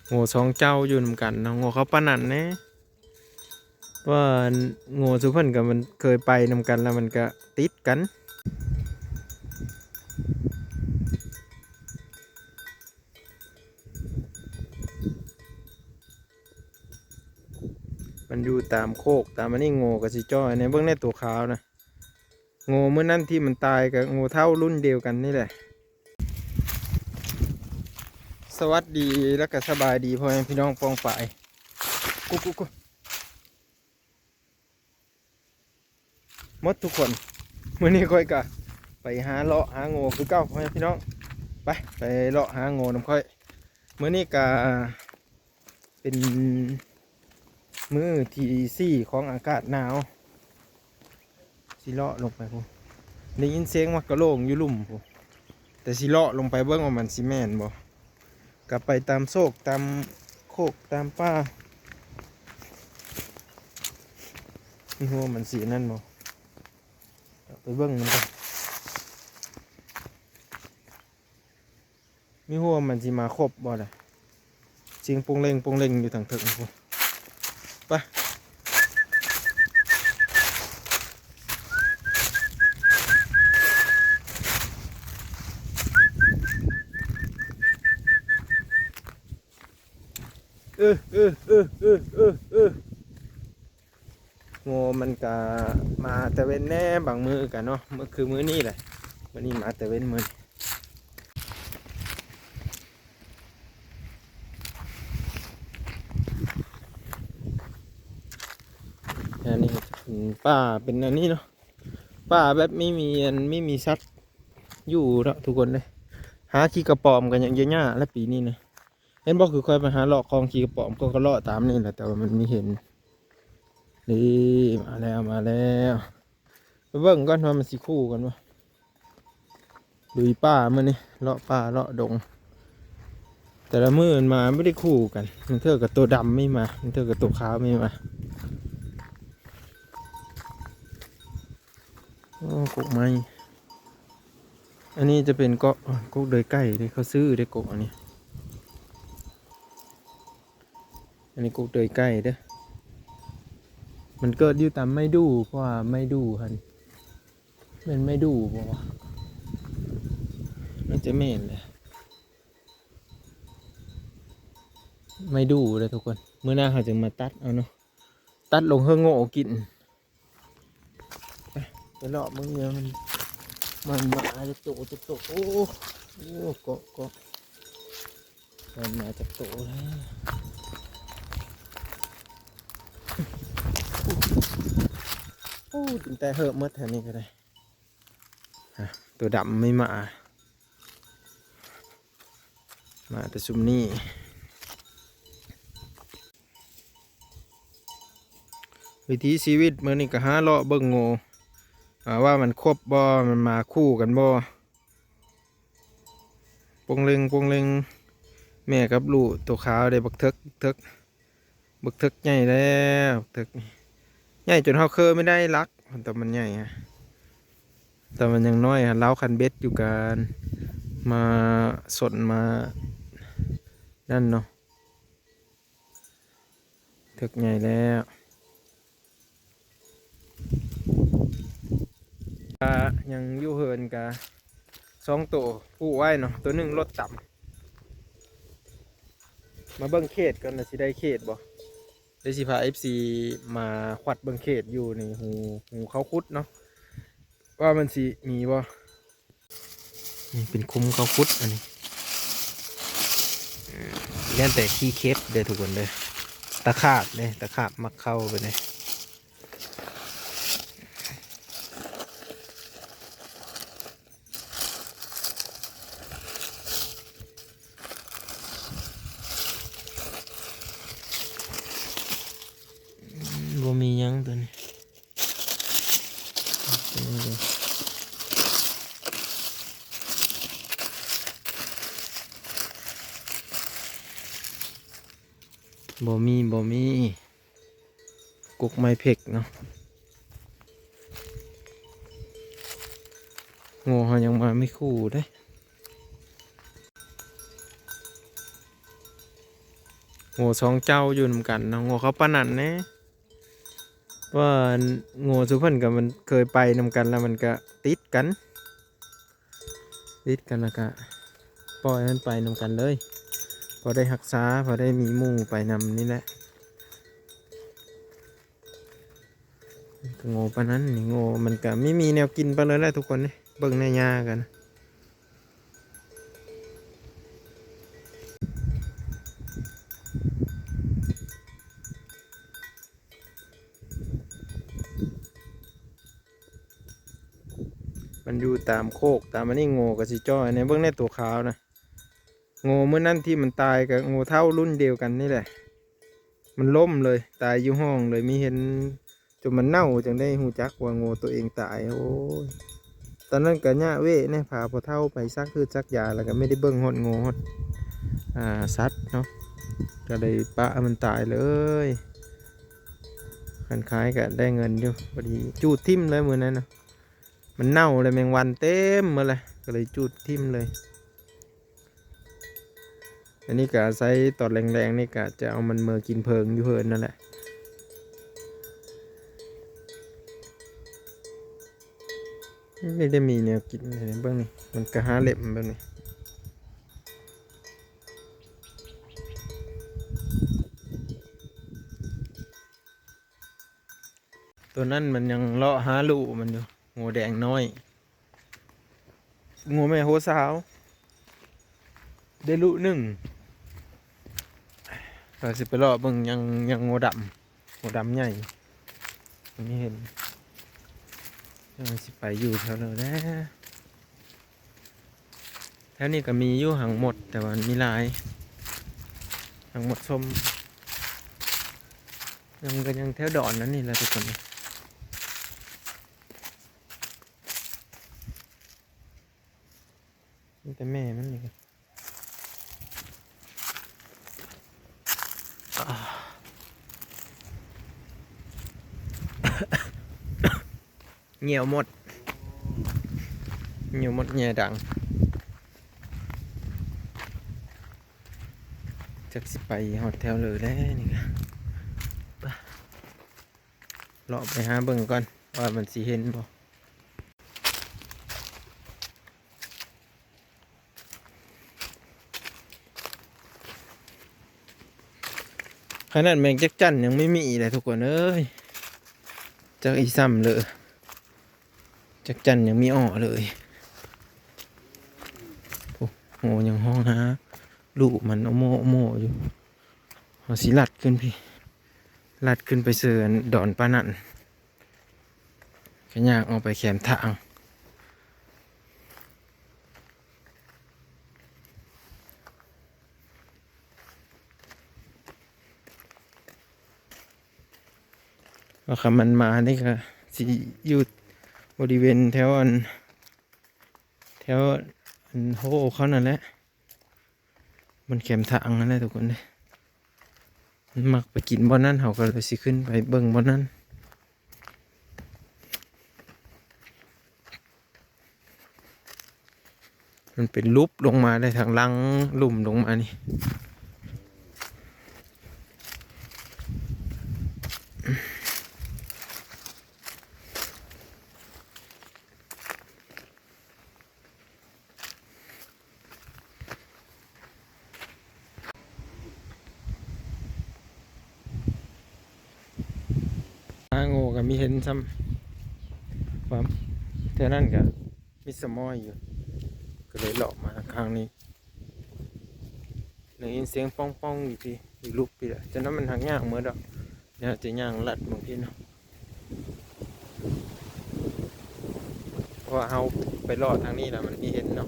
ໂງ່ສອງເຈົ້າຢູ່ນຳກັນເນາະ ໂງ່ເຂົາປານນັ້ນແດ່. ວ່າໂງ່ຊຸເພິ່ນກໍມັນເຄີຍໄປນຳກັນ ແລ້ວມັນກໍຕິດກັນ. ມັນຢູ່ຕາມໂຄກຕາມອັນນີ້ ໂງ່ກໍຊິຈ່ອຍແດ່. ເບິ່ງແດ່ ໂຕຂາວນະ. ໂງ່ມື້ນັ້ນທີ່ມັນຕາຍກໍໂງ່ເຖົ້າລຸ້ນດຽວກັນນີ້ແຫຼະ. ສະຫວັດດີ ແລ້ວກໍສະບາຍດີພໍ່ແມ່ພີ່ນ້ອງປ້ອງປາຍ ກຸ ກຸ ກຸ ໝົດທຸກຄົນ. ມື້ນີ້ຂ້ອຍກໍໄປຫາເລາະຫາໂງ່ຄືເກົ່າ ພໍ່ແມ່ພີ່ນ້ອງ. ໄປ ໄປເລາະຫາໂງ່ນຳຂ້ອຍ. ມື້ນີ້ກໍ ເປັນມື້ທີສີ່ຂອງອາກາດໜາວ. ຊິເລາະລົງໄປພຸ້ນ ໄດ້ຍິນສຽງໝາກກະໂຫຼງຢູ່ລຸ່ມພຸ້ນ ແຕ່ຊິເລາະລົງໄປເບິ່ງວ່າມັນຊິແມ່ນບໍ່. ກໍໄປຕາມໂຊກຕາມໂຄກຕາມປ່າ ມີຫົວມັນຊິນັ້ນບໍ່ ໄປເບິ່ງນຳກັນ. ມີຫົວມັນຊິມາຄົບບໍ່ລະ? ສຽງໂປ່ງເລັ່ງໂປ່ງເລັ່ງຢູ່ທາງເທິງພຸ້ນ. ໄປ ເອີ ເອີ ເອີ ເອີ ເອີ ເອີ. ໂງ່ມັນກະມາແຕ່ເວັນແດ່ ບາງມື້ກະເນາະ ມື້ຄືມື້ນີ້ແຫຼະ ມື້ນີ້ມາແຕ່ເວັນມື້ນີ້. ອັນນີ້ເປັນປ່າ ເປັນອັນນີ້ເນາະ ປ່າແບບໄມ່ມີອັນ ໄມ່ມີສັດຢູ່ເນາະທຸກຄົນເດ້. ຫາຂີ້ກະປອມກໍຍັງຈະຍາກແຫຼະປີນີ້ນະ. ເຫັນບໍ່ ຄືຂ້ອຍໄປຫາເລາະຄອງຂີ້ກະປອມ ກໍ ກໍເລາະຕາມນີ້ແຫຼະ ແຕ່ວ່າມັນມີເຫັນ. ນີ້ ມາແລ້ວ ມາແລ້ວ. ໄປເບິ່ງກ່ອນວ່າມັນຊິຄູ່ກັນບໍ່. ລຸຍປ່າມື້ນີ້ ເລາະປ່າເລາະດົງ. ແຕ່ລະມື້ມັນມາບໍ່ໄດ້ຄູ່ກັນ ບາງເທື່ອກໍໂຕດຳມີມາ ບາງເທື່ອກໍໂຕຂາວມີມາ. ໂອ້ ກົກໄມ້ ອັນນີ້ຈະເປັນເກາະ ກົກເດີຍໄກ່ເດ້ ເຂົາຊື້ເດ້ກົກອັນນີ້. ອັນນີ້ກົກເດີຍໄກ່ເດີ ມັນເກີດຢູ່ຕາມໄມ້ດູ່ ເພາະວ່າໄມ້ດູ່ຫັ້ນ ແມ່ນໄມ້ດູ່ບໍ່ວະ? ໜ້າຈະແມ່ນແຫຼະ ໄມ້ດູ່ເດີທຸກຄົນ. ມື້ໜ້າເຮົາຈຶ່ງມາຕັດເອົາເນາະ ຕັດລົງເຮືອໂງ່ກິນ. ໄປ ໄປເລາະເບິ່ງເດີ ມັນ ມັນມາຈັກໂຕ ຈັກໂຕ. ໂອ້ ໂອ້ ເກາະ ເກາະ ມັນມາຈັກໂຕແລ້ວ. ໂອ້ ກິນແຕ່ເຫີບໝົດແຖວນີ້ກໍໄດ້. ອ່ະ ໂຕດຳມີມາ ມາແຕ່ຊຸມນີ້. ວິຖີຊີວິດມື້ນີ້ກໍຫາເລາະເບິ່ງໂງ່ ອ່າ ວ່າມັນຄົບບໍ່ ມັນມາຄູ່ກັນບໍ່. ໂປ່ງເລັ່ງໂປ່ງເລັ່ງ ແມ່ກັບລູກ ໂຕຂາວໄດ້ບັກເຖິກ ເຖິກ ບັກເຖິກໃຫຍ່ແລ້ວ ບັກເຖິກໃຫຍ່ຈົນເຮົາເຄີໄມ່ໄດ້ລັກ ຕອນມັນໃຫຍ່ ຕອນມັນຍັງນ້ອຍ ລາວຄັນເບັດຢູ່ການມາສົນມານັ້ນເນາະ. ເຖິກໃຫຍ່ແລ້ວ ກະຍັງຢູ່ເຮືອນກະສອງໂຕ ຜູ້ໄວ້ເນາະ ໂຕໜຶ່ງລົດຕຳ. ມາເບິ່ງເຂດກ່ອນວ່າຊິໄດ້ເຂດບໍ່ ເດຊິພາເອັຟຊີມາຄວັດເບິ່ງເຂດຢູ່ໃນຮູ ຮູເຂົາຂຸດເນາະ ວ່າມັນຊິມີບໍ່. ນີ້ເປັນຂຸມເຂົາຂຸດອັນນີ້ ແມ່ນແຕ່ຂີ້ເຂັບເດີທຸກຄົນເດີ ຕະຂາບເດ້ ຕະຂາບມັກເຂົ້າໄປເດ້. ບໍ່ມີຫຍັງຕົວນີ້ ບໍ່ມີ ບໍ່ມີ. ກົກໄມ້ເພັກເນາະ ໂງ່ເຮົາຍັງມາມີຄູ່ເດ້. ໂງ່ສອງເຈົ້າຢູ່ນຳກັນເນາະ ໂງ່ເຂົາປານນັ້ນແດ່. ວ່າໂງ່ສູ່ເພິ່ນກໍມັນເຄີຍໄປນຳກັນ ແລ້ວມັນກໍຕິດກັນ ຕິດກັນ ແລ້ວກໍປ່ອຍໃຫ້ມັນໄປນຳກັນເລີຍ ພໍໄດ້ຮັກສາ ພໍໄດ້ມີໝູ່ໄປນຳນີ້ແຫຼະ. ກໍໂງ່ປານນັ້ນນີ້ ໂງ່ມັນກໍມີ ມີແນວກິນປານນັ້ນແຫຼະທຸກຄົນເດ້. ເບິ່ງໃນຫຍ້າກັນ ມັນຢູ່ຕາມໂຄກຕາມອັນນີ້ ໂງ່ກໍຊິຈ່ອຍແດ່. ເບິ່ງແດ່ ໂຕຂາວນະ ໂງ່ມື້ນັ້ນທີ່ມັນຕາຍກໍໂງ່ເຖົ້າລຸ້ນດຽວກັນນີ້ແຫຼະ ມັນລົ້ມເລີຍ ຕາຍຢູ່ຫ້ອງເລີຍ. ມີເຫັນຈົນມັນເນົ່າ ຈັ່ງໄດ້ຮູ້ຈັກວ່າໂງ່ຕົວເອງຕາຍ. ໂອ້ຍ ຕອນນັ້ນກໍຍະເວະແດ່ ພາພໍ່ເຖົ້າໄປສັກຮືດສັກຢາ ແລ້ວກໍໄມ່ໄດ້ເບິ່ງຮອດໂງ່ຮອດ ອ່າ ສັດເນາະ ກໍເລີຍປະໃຫ້ມັນຕາຍເລີຍ. ຄັນຂາຍກໍໄດ້ເງິນຢູ່ ພໍດີຈູດຖິ້ມເລີຍມື້ນັ້ນນະ ມັນເນົ່າແລ້ວ ແມງວັນເຕັມໝົດແລ້ວ ກໍເລີຍຈູດຖິ້ມເລີຍ. ອັນນີ້ກໍອາໄສຕອນແລງໆນີ້ ກໍຈະເອົາມັນເມືອກິນເຜິງຢູ່ເຮືອນນັ້ນແຫຼະ. ນີ້ໄດ້ມີແນວກິນເບິ່ງນີ້ ມັນກໍຫາເລັບເບິ່ງນີ້. ຕົວນັ້ນມັນຍັງເລາະຫາລູກມັນຢູ່ ໂງ່ແດງນ້ອຍ ໂງ່ແມ່ໂຫສາວ ໄດ້ລູກໜຶ່ງ. ກໍຊິໄປເລາະເບິ່ງ ຍັງ ຍັງໂງ່ດຳ ໂງ່ດຳໃຫຍ່ ຍັງບໍ່ເຫັນ ຍັງຊິໄປຢູ່ແຖວເລີແຫຼະ. ແຖວນີ້ກໍມີຢູ່ ຫາງມົດ ແຕ່ວ່າມັນມີຫຼາຍ ຫາງມົດສົ້ມ ຍັງ ກໍຍັງແຖວດອນນັ້ນນີ້ແຫຼະທຸກຄົນ. ມີແຕ່ແມ່ມັນນີ້ ຍ່ຽວມົດ ຍ່ຽວມົດແຍ່ດັງ. ຈັກຊິໄປຮອດແຖວເລີແລ້ວນີ້ກະ ເລາະໄປຫາເບິ່ງກ່ອນວ່າມັນຊິເຫັນບໍ່. ຂະໜາດແມງຈັກຈັ່ນຍັງມີມີເລີຍທຸກຄົນເອີຍ ຈັກອີ່ຊ່ຳເລີ ຈັກຈັ່ນຍັງມີເອາະເລີຍ. ໂອ້ ໂຫ ຍັງຮ້ອງຫາລູກມັນໂອໂມໂອໂມຢູ່. ເຮົາຊິລັດຂຶ້ນພີ້ ລັດຂຶ້ນໄປເຊີອັນດອນປານັ້ນ ກະຍ່າງອອກໄປແຄມທາງ. ວ່າຄັນມັນມານີ້ກະຊິຢູ່ບໍລິເວນແຖວອັນ ແຖວອັນໂຮເຂົານັ້ນແຫຼະ ມັນແຄມທາງນັ້ນແຫຼະທຸກຄົນເດ້. ມັນມັກໄປກິນບ່ອນນັ້ນ ເຮົາກໍເລີຍຊິຂຶ້ນໄປເບິ່ງບ່ອນນັ້ນ. ມັນເປັນຫຼຸບລົງມາໄດ້ທາງຫຼັງ ຫຼຸມລົງມານີ້. ຫາໂງ່ກໍມີເຫັນຊ້ຳ ວ່າແຖວນັ້ນກໍມີສະໝອຍຢູ່ ກໍເລີຍເລາະມາທາງນີ້ ໄດ້ຍິນສຽງປ່ອງໆຢູ່ພີ້ ຢູ່ຫຼຸບພີ້ແຫຼະ. ຈະນັ້ນມັນຫາກຍາກເໝິດດອກ ດຽວເຮົາຈະຍ່າງລັດເບິ່ງພີ້ເນາະ. ເພາະວ່າເຮົາໄປເລາະທາງນີ້ລະມັນມີເຫັນເນາະ.